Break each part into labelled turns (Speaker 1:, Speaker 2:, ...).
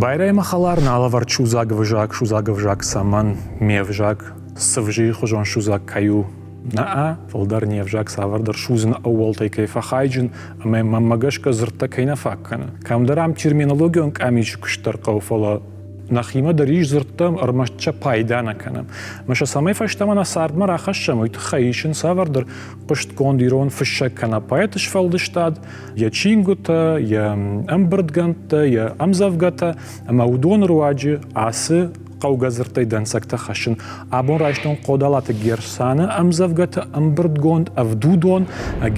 Speaker 1: Байрай мӕ хӕлар налӕвӕрд судзаг ӕвзаг, судзаг ӕвзаг цӕмӕн, ме взаг цывзыйы хуызон судзаг кӕй у? Нӕ, фылдӕр не взаг цавӕрдӕр судзыны ӕууӕлтӕй кӕй фӕхайджын ӕмӕ мӕнмӕ гӕсгӕ дзырдтӕ кӕй нӕ фаг кӕны. Кӕмдӕр ам терминологион къамисы куыст дӕр хъӕуы, фӕлӕ нӕхимӕ дӕр ис дзырдтӕ, ӕрмӕст сӕ пайда нӕ кӕнӕм. Ӕмӕ сӕ цӕмӕй фӕстӕмӕ нӕ цардмӕ рахӕссӕм, уый тыххӕй исын цавӕрдӕр хъуыстгонд ирон фыссӕг кӕнӕ поэты сфӕлдыстад, йӕ чингуытӕ, йӕ ӕмбырдгӕндтӕ, йӕ ӕмдзӕвгӕтӕ ӕмӕ уыдоны руаджы ацы хъӕугӕ дзырдтӕй дӕнцӕгтӕ хӕссын. Абон райстон Хъодалаты Герсаны ӕмдзӕвгӕты ӕмбырдгонд Ӕвдудон.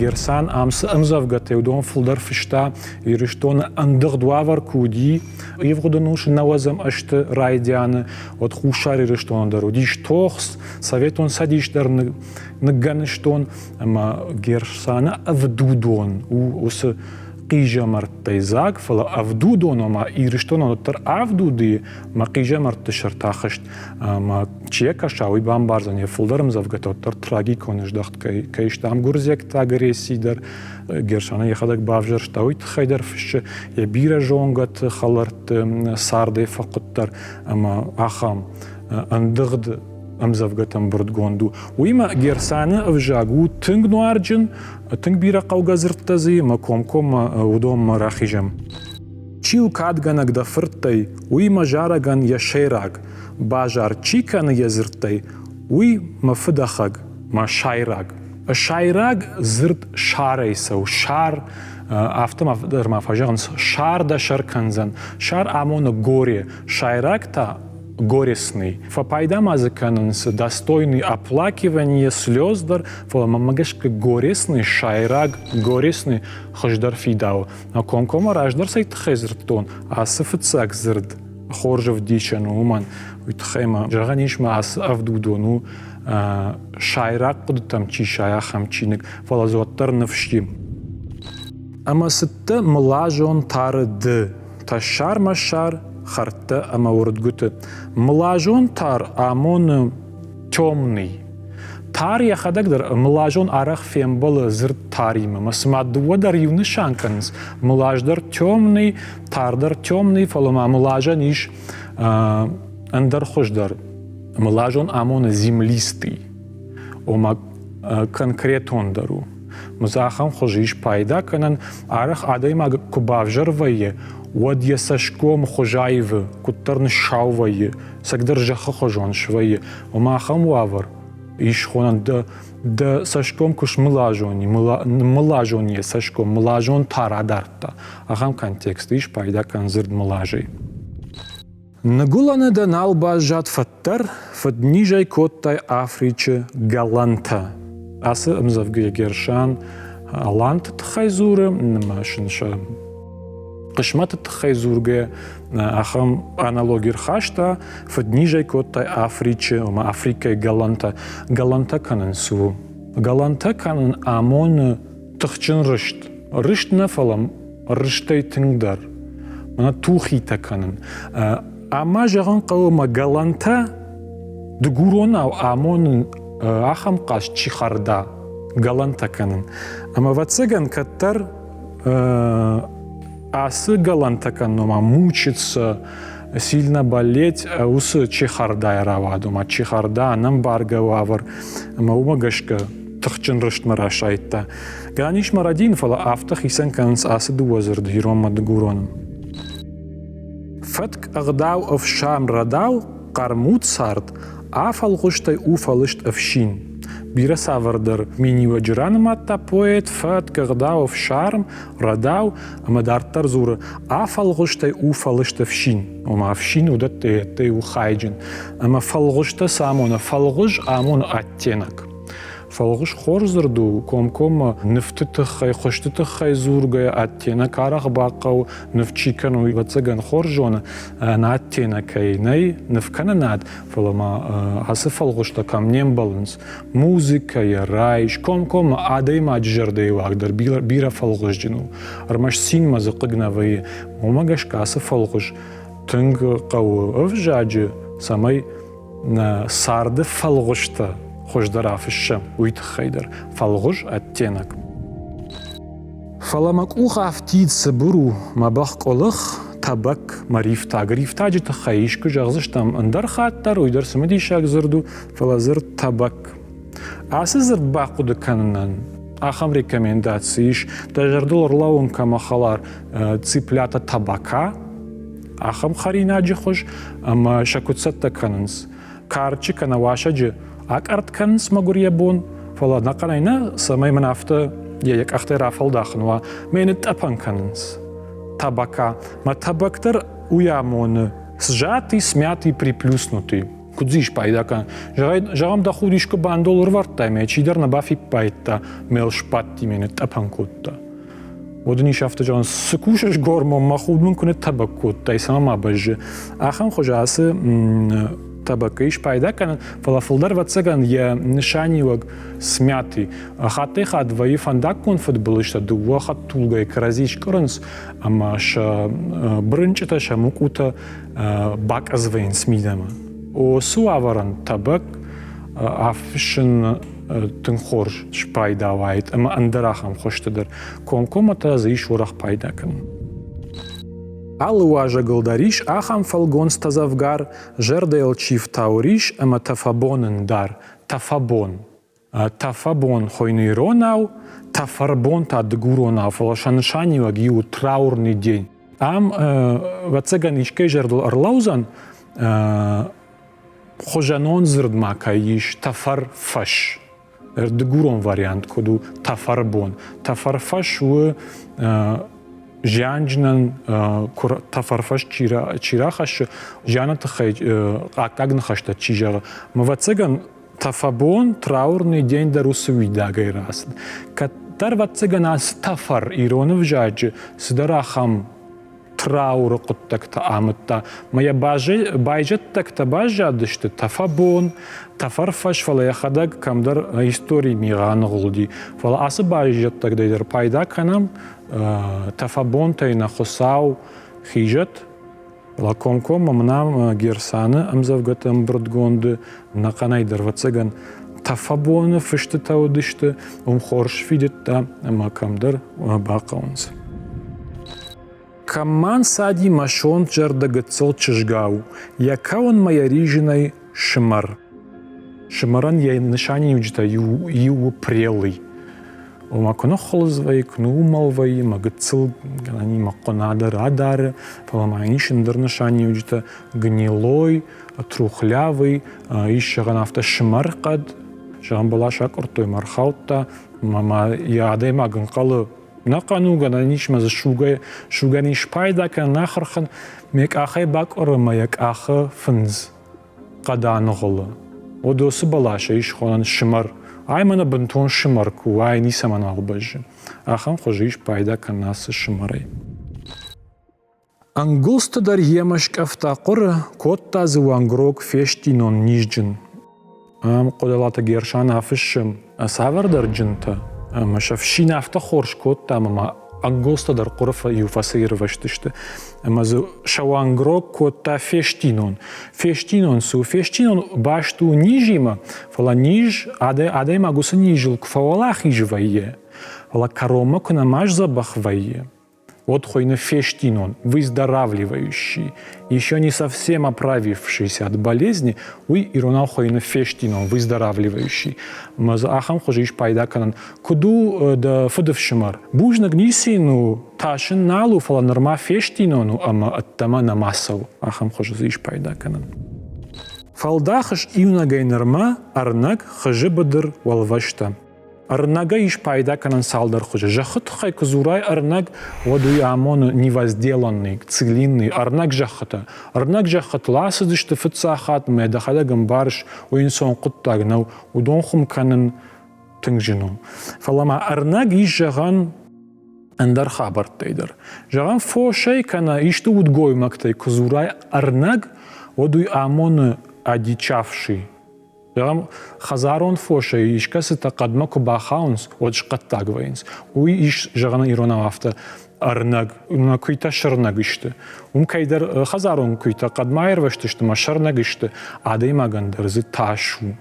Speaker 1: Герсан ам цы ӕмдзӕвгӕтӕ, уыдон фылдӕр фыста Ирыстоны ӕндыгъд уавӕр куы уыди, ивгъуыд ӕнусы нӕуӕдзӕм ӕзты райдианы, уӕд Хуссар Ирыстоны дӕр уыдис тох, Советон Цӕдис дӕр ныггӕныстон ӕмӕ Герсаны ӕвдудон у уыцы хъизӕмӕрттӕй дзаг, фӕлӕ ӕвдудон, ома Ирыстонӕн уӕддӕр ӕвдуды мӕ хъизӕмӕртты сӕрты ахызт ӕмӕ чи йӕ кӕса, уый бамбардзӕн, йӕ фылдӕр ӕмдзӕвгӕтӕ уӕддӕр трагикон здӕхт кӕй сты. Ам гуырдзиӕгты агресси дӕр Герсаны йӕхӕдӕг бавзӕрста, уый тыххӕй дӕр фыссы йӕ бирӕ зонгӕты, хӕлӕртты цардӕй фӕхъуыддӕр ӕмӕ ахӕм ӕндыгъд ӕмдзӕвгӕтӕ ӕмбырдгонд у. Уыимӕ Герсаны ӕвзаг у тынг нуарджын, тынг бирӕ хъӕугӕ дзырдтӕ дзы ӕмӕ комкоммӕ уыдонмӕ рахизӕм. Чи у кадгӕнӕг дӕ фырттӕй, уый мӕ зарӕгӕн йӕ сӕйраг, базар чи кӕны йӕ дзырдтӕй, уый мӕ фыдӕхӕг, мӕ сайраг. Сайраг дзырд сарӕй цӕуы, сар, афтӕ ма дӕр ма фӕзӕгъынц, сар дӕ сӕр кӕндзӕн. Сар амоны горе, сайраг та горестный. Фӕпайда ма дзы кӕнынц достойный оплакивание слез дӕр, фӕлӕ мӕнмӕ гӕсгӕ горестный, сайраг горестный хуыздӕр фидауы. Комкоммӕ раздӕр цӕй тыххӕй дзырдтон, ацы фыццаг дзырд хорз ӕвдисӕн у уымӕн. Уый тыххӕй ма зӕгъӕн ис, ма ацы ӕвдудон у сайраг хъуыдытӕм чи сайа, ахӕм чиныг, фӕлӕ дзы уӕддӕр ныфс и. Ӕмӕ цыдтӕ мылазон тары ды, тӕссар-мӕссар хӕрдтӕ ӕмӕ уырдгуыты. Мылазон тар амоны темный. Тар йӕхӕдӕг дӕр мылазон арӕх фембӕлы дзырд таримӕ. Мӕ цыма дыууӕ дӕр иу нысан кӕнынц. Мылаз дӕр темный, тар дӕр темный, фӕлӕ ма мылазӕн ис ӕндӕр хуыз дӕр. Мылазон амоны землистый, ома конкретондӕр у. Ахӕм хуызы ис пайда кӕнӕн, арӕх адӕймаг куы бавзӕр вӕййы, уӕд йӕ цӕсгом хуыз аивы, куыддӕр ныссау вӕййы, цӕгдӕр зӕххы хуызон свӕййы. Ома ахӕм уавӕр ис хонӕн дӕ дӕ цӕсгом куы смылазон, мылазон йӕ цӕсгом, мылазон та радардта. Ахӕм контексты ис пайда кӕн дзырд мылазӕй. Ныгуылӕны дӕ нал баззад фӕддӕр, фыднизӕй кодтай Афричы гӕлӕнтӕ. Ацы ӕмдзӕвгӕйы Герсан аланты тыххӕй дзуры, сын сӕ хъысмӕты тыххӕй дзургӕ ахӕм аналоги рхаста, фыднизӕй кодтай Афричы, ома Африкӕйы гӕлӕнтӕ. Гӕлӕнтӕ кӕнын цы у? Гӕлӕнтӕ кӕнын амоны тыхджын рыст. Рыст нӕ, фӕлӕ рыстӕй тынгдӕр, мӕнӕ тухитӕ кӕнын. Ӕмӕ зӕгъын хъӕуы, мӕ гӕлӕнтӕ дыгуронау амонын ахӕм хъазт чи хӕрда, гӕлӕнтӕ кӕнын. Ӕмӕ ӕвӕццӕгӕн кӕддӕр ацы гӕлӕнтӕ кӕнын, ома мучиться, сильно болеть, уыцы чехардайӕ рауад, ома чехарда, ӕнӕмбаргӕ уавӕр, ӕмӕ уымӕ гӕсгӕ тыхджын рыстмӕ расайдта. Гӕнӕн ис мӕ фӕлӕ афтӕ хицӕн кӕнынц ацы дыууӕ дзырды иронмӕ дыгуроны. Фӕтк, ӕгъдау, ӕфсарм, рӕдау, хъӕрмуд цард, афӕлгъуыстӕй у фӕлыст ӕфсин. Бирӕ цавӕрдӕр миниуӕджы ранымадта поэт фӕтк, ӕгъдау, ӕфсарм, рӕдау ӕмӕ дарддӕр дзуры афӕлгъуыстӕй у фӕлыст ӕфсин. Ома ӕфсин уыдӕттӕй у хайджын. Ӕмӕ фӕлгъуызтӕ цы амоны? Фӕлгъуыз амоны оттенок. Фӕлгъуыз хорз дзырд у, комкоммӕ нывты тыххӕй, хуызты тыххӕй дзургӕйӕ оттенок арӕх бахъӕуы, ныв чи кӕны, уый ӕвӕццӕгӕн хорз зоны, ӕнӕ оттенокӕй нӕй нывкӕнынад, фӕлӕ ма ацы фӕлгъуызтӕ кӕм не мбӕлынц, музыкӕйӕ, райс, комкоммӕ адӕймаджы зӕрдӕйы уаг дӕр бирӕ фӕлгъуызджын у. Ӕрмӕст цинмӕ дзы хъыг нӕ вӕййы. Уымӕ гӕсгӕ ацы фӕлгъуыз тынг хъӕуы ӕвзаджы, цӕмӕй нӕ царды фӕлгъуызтӕ хуыздӕр афыссӕм, уый тыххӕй дӕр. Фӕлгъуыз оттенок. Фӕлӕ мӕ къух афтид цыбыр у, мӕ бӕх къуылых, тӕбӕкк мӕ рифтаг. Рифтаджы тыххӕй искуы зӕгъдзыстӕм ӕндӕр хатт дӕр, уый дӕр цымыдисаг дзырд у, фӕлӕ дзырд тӕбӕкк. Ацы дзырд бахъуыды кӕнынӕн ахӕм рекомендаци ис, дӕ зӕрдыл ӕрлӕууын кӕмӕ хӕлар цыплята табака, ахӕм хӕринаджы хуыз, ӕмӕ сӕ куыд цӕттӕ кӕнынц. Карчы кӕнӕ уасӕджы акъӕртт кӕнынц мӕгуыр йӕ бон, фӕлӕ ӕнӕхъӕнӕй нӕ, цӕмӕй мын афтӕ йӕ къӕхтӕй рафӕлдахын уа, мӕ нытътъӕпӕн кӕнынц. Табака. Мӕ табак дӕр уый амоны сжатый, смятый, приплюснутый. Куыд дзы ис пайда кӕнӕн? Зӕгъӕм, дӕ худ искуы бандол ӕрывӕрдтай, мӕ чидӕр нӕ бафиппайдта, мӕ сбадти, мӕ нытътъӕпӕн кодта. Уӕд ын ис афтӕ зӕгъӕн, цы кусыс гормон, мӕ худ мын куы ныттӕбӕк кодтай, цӕмӕ ма бӕззы. Ахӕм хуызы ацы тӕбӕккӕй спайда кӕнын, фӕлӕ фылдӕр ӕвӕццӕгӕн йӕ нысаниуӕг смятый. Хаттӕй-хатт вӕййы фӕндаггон фыдбылызтӕ дыууӕ хӕдтулгӕйы кӕрӕдзи скъуырынц ӕмӕ сӕ бырынчъытӕ, сӕ мукъутӕ бакъӕдз вӕййынц мидӕмӕ. Уыцы уавӕрӕн тӕбӕк афыссын тынг хорз спайда уаид ӕмӕ ӕндӕр ахӕм хуызты дӕр. Комкоммӕ та дзы ис уӕрӕх пайда кӕнын. Алы уазӕгыл дӕр ис ахӕм фӕлгонцтӕ дзӕвгар, зӕрдӕйыл чи фтауы рис ӕмӕ тӕфӕбонын дӕр, тӕфӕбон. Тӕфӕбон хуыйны иронау, тӕфӕрбон та дыгуронау, фӕлӕ сӕ нысаниуӕг иу траурный день. Ам, ӕвӕццӕгӕн, искӕй зӕрдыл ӕрлӕудзӕн, хуызӕнон дзырд ма кӕй ис тӕфӕрфӕс. Дыгурон вариант куыд у тӕфӕрбон. Тӕфӕрфӕс у зианджынӕн тӕфӕрфӕс чи рахӕссы, зианы тыххӕй аккаг ныхӕстӕ чи зӕгъы. Ӕвӕццӕгӕн, тӕфӕбон, траурный день дӕр уыцы уидагӕй рацыд. Кӕддӕр, ӕвӕццӕгӕн, ацы тӕфӕр ирон ӕвзаджы цыдӕр ахӕм трауры хъуыддӕгтӕ амыдта. Мӕ йӕ байзӕддӕгтӕ баззадысты тӕфӕбон, тӕфӕрфӕс, фӕлӕ йӕхӕдӕг кӕмдӕр историйы мигъ аныгъуылди. Фӕлӕ ацы байзӕддӕгтӕй дӕр пайда кӕнӕм, тӕфӕбонтӕй нӕ Хуыцау хизӕд. Фӕлӕ комкоммӕ мын Герсаны ӕмдзӕвгӕты ӕмбырдгонды ӕнӕхъӕнӕй дӕр, ӕвӕццӕгӕн, тӕфӕбоны фыстытӕ уыдысты, уым хорз фидыдта ӕмӕ кӕмдӕр бахъӕуынц. Кӕм ма нцади мӕ сонт зӕрдӕ гыццыл чызгау, йӕ кӕуынмӕ йӕ ризынӕй сымӕр. Сымӕрӕн йӕ нысаниуджытӕ иу у прелый. Ома куы ныххуылыдз вӕййы, куы ныуумӕл вӕййы, мӕ гыццыл гӕнӕнимӕ хъуына дӕр адары, фӕлӕ ма йын ис ӕндӕр нысаниуджытӕ гнилой, трухлявый, ис зӕгъӕн афтӕ сымӕр хъӕд, зӕгъӕн бӕлас акъуырдтой мӕ ӕрхаудта, ӕмӕ ма йӕ адӕймаг ӕнхъӕлы нӕхъӕн у, гӕнӕн ис мӕ дзы сугӕн ис пайда кӕнын, нӕ хырхын, ме къахӕй бакъуыры мӕ йӕ къахы фындз хъӕд аныгъуылы. Уӕд уыцы бӕласӕй ис хонӕн сымӕр. Ай мӕнӕ бынтон сымӕр куы у, ай ницӕмӕн нал бӕззы. Ахӕм хуызы ис пайда кӕнын ацы сымӕрӕй. Ӕнгуылдзты дӕр йемӕ скъӕфта хъуыры, кодта дзы уӕнгрог фестинон низджын. Ам Хъодалаты Герсан афыссы цавӕрдӕр джынтӕ, ӕмӕ сӕ фсин афтӕ хорз кодта, ӕмӕ ма ӕнгуылдзтӕ дӕр хъуыры иу фӕцӕйирвӕзтысты. Ӕмӕ дзы сӕ уӕнгрог кодта фестинон. Фестинон цы у? Фестинон баст у низимӕ, фӕлӕ низ, адӕймаг уыцы низыл куы фӕуӕлахиз вӕййы, фӕлӕ кӕронмӕ куы нӕма сдзӕбӕх вӕййы, Вот хуыйны фестинон, выздоравливающий, еще не совсем оправившийся от болезни, уый иронау хуыйны фестинон, выздоравливающий. Мӕ дзы ахӕм хуызы ис пайда кӕнӕн. Куыд у дӕ фыдыфсымӕр? Бузныг ницы йын у, тас ын нал у, фӕлӕ нырма фестинон у ӕмӕ ӕддӕмӕ нӕма цӕуы. Ахӕм хуызы дзы ис пайда кӕнӕн. Фӕлдахыс иунӕгӕй нырмӕ ӕрнӕг хызы быдыр уӕлвӕзтӕ. Ӕрнӕгӕй ис пайда кӕнӕн цалдӕр хуызы. Зӕххы тыххӕй куы дзурай ӕрнӕг, уӕд уый амоны невозделанный, целинный, ӕрнӕг зӕххытӕ. Ӕрнӕг зӕххытыл ацыдысты фыццаг хатт мӕ дӕхӕдӕг ӕмбарыс, уый ӕнцон хъуыддаг нӕу, уыдон хуым кӕнын тынг зын у. Фӕлӕ ма ӕрнӕг ис зӕгъӕн ӕндӕр хабӕрттӕй дӕр. Зӕгъӕм, фосӕй кӕнӕ исты удгоймӕгтӕй куы дзурай ӕрнӕг, уӕд уый амоны одичавший, Зӕгъӕм, хӕдзарон фосӕй искӕцытӕ хъӕдмӕ куы бахауынц, уӕд схъӕддаг вӕййынц. Уый ис, зӕгъӕн, иронау афтӕ ӕрнӕг, куыйтӕ сӕрнӕг сты. Уым кӕйдӕр хӕдзарон куыйтӕ хъӕдмӕ аирвӕзтысты ӕмӕ сӕрнӕг сты, адӕймагӕн дӕр дзы тас у.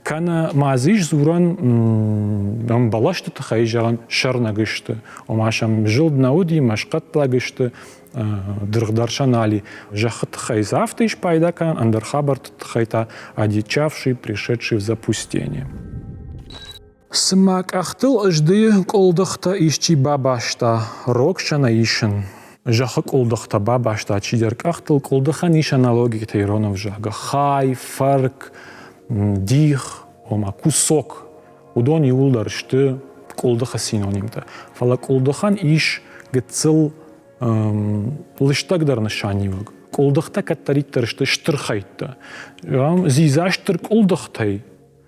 Speaker 1: Кӕнӕ ма дзы ис дзурӕн бӕлӕсты тыххӕй, зӕгъӕн, сӕрнӕг сты. Ома сӕм зылд нӕ уыди, мӕ схъӕддаг сты. Дыргъ дӕр сӕ нал и. Зӕххы тыххӕй дзы афтӕ ис пайда кӕнӕн, ӕндӕр хабӕртты тыххӕй та одичавший, пришедший в запустение. Цыма къӕхтыл ыздыйы къуылдыхтӕ исчи бабаста, рог сӕ нӕ исын. Зӕххы къуылдыхтӕ бабаста чидӕр къӕхтыл, къуылдыхӕн ис аналогитӕ ирон ӕвзагы. Хай, фӕрк, дих, ома кусок. Уыдон иууылдӕр сты къуылдыхы синонимтӕ. Фӕлӕ къуылдыхӕн ис гыццыл лыстӕгдӕр нысаниуӕг. Къуылдыхтӕ кӕддӕриддӕр сты стыр хӕйттӕ. Дзидза стыр къуылдыхтӕй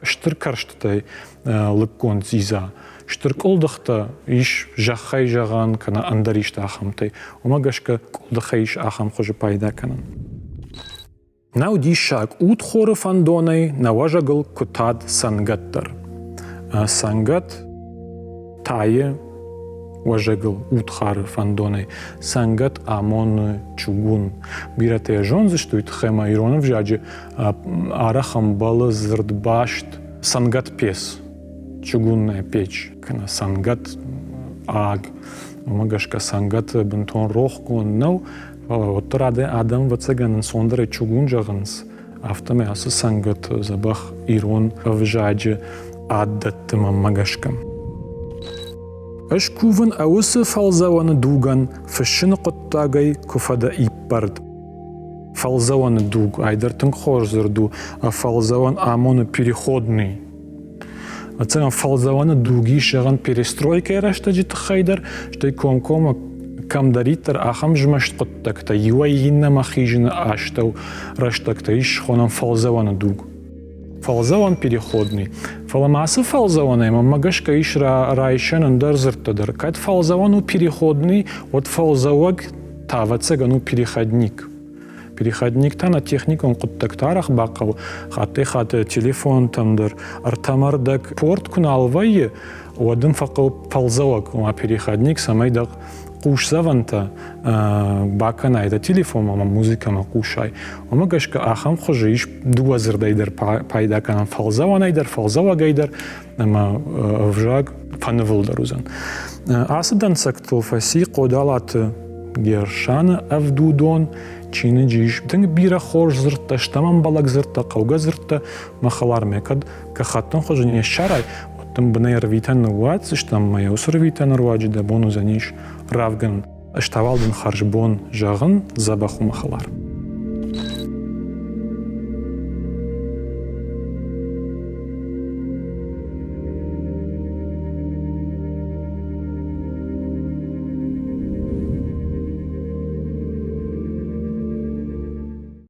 Speaker 1: стыр кӕрстытӕй лыггонд дзидза. Стыр къуылдыхтӕ ис зӕххӕй зӕгъӕн кӕнӕ ӕндӕр исты ахӕмтӕй. Уымӕ гӕсгӕ къуылдыхӕй ис ахӕм хуызы пайда кӕнӕн. Нӕу диссаг удхоры фӕндонӕй нӕ уӕзӕгыл куы тад цӕнгӕт дӕр. Цӕнгӕт тайы уӕзӕгыл удхары фӕндонӕй. Цӕнгӕт амоны чугун. Бирӕтӕ йӕ зондзысты, уый тыххӕй ма ирон ӕвзаджы арӕх ӕмбӕлы дзырдбаст цӕнгӕт пец, чугунная печь, кӕнӕ цӕнгӕт аг. Уымӕ гӕсгӕ цӕнгӕт бынтон рохгонд нӕу, фӕлӕ уӕддӕр адӕм, ӕвӕццӕгӕн, ӕнцондӕрӕй чугун зӕгъынц. Афтӕмӕй ацы цӕнгӕт дзӕбӕх ирон ӕвзаджы ад дӕтты мӕнмӕ гӕсгӕ. Ӕз кувын ӕуыцы фӕлдзӕуӕны дугӕн фыссыны хъуыддагӕй куы фӕдӕ иппӕрд. Фӕлдзӕуӕны дуг, ай дӕр тынг хорз дзырд у, фӕлдзӕуӕн амоны переходный. Ӕцӕгӕн фӕлдзӕуӕны дуг ис зӕгъӕн перестройкӕйы рӕстӕджы тыххӕй дӕр, стӕй комкоммӕ кӕмдӕриддӕр ахӕм змӕст хъуыддӕгтӕ иуӕй иннӕмӕ хизыны астӕу рӕстӕгтӕ ис схонӕн фӕлдзӕуӕны дуг. Фӕлдзӕуӕн переходный. Фӕлӕ ма ацы фӕлдзӕуӕнӕй мӕнмӕ гӕсгӕ ис райсӕн ӕндӕр дзырдтӕ дӕр. Кӕд фӕлдзӕуӕн у переходный, уӕд фӕлдзӕуӕг та, ӕвӕццӕгӕн, у переходник. Переходник та нӕ техникон хъуыддӕгты арӕх бахъӕуы. Хаттӕй-хатт телефонтӕм дӕр ӕртӕмӕрдӕг порт куы нал вӕййы, уӕд ын фӕхъӕуы фӕлдзӕуӕг, ома переходник, цӕмӕй дӕ хъусдзӕвӕнтӕ бакӕнай дӕ телефонмӕ ӕмӕ музыкӕмӕ хъусай. Уымӕ гӕсгӕ ахӕм хуызы ис дыууӕ дзырдӕй дӕр пайда кӕнӕн фӕлдзӕуӕнӕй дӕр, фӕлдзӕуӕгӕй дӕр ӕмӕ ӕвзаг фӕнывылдӕр уыдзӕн. Ацы дӕнцӕгтыл фӕци Хъодалаты Герсаны ӕвдудон чиныджы ис тынг бирӕ хорз дзырдтӕ, стӕм ӕмбӕлӕг дзырдтӕ, хъӕугӕ дзырдтӕ. Мӕ хӕлармӕ кӕд гӕххӕттын хуызы не ссарай, уӕд дын бынӕй ӕрвитӕн ныууадздзыстӕм ӕмӕ йӕ уыцы ӕрвитӕны руаджы дӕ бон уыдзӕнис равгӕнын. Ӕз та уал дын хӕрзбон зӕгъын, дзӕбӕх у мӕ хӕлар.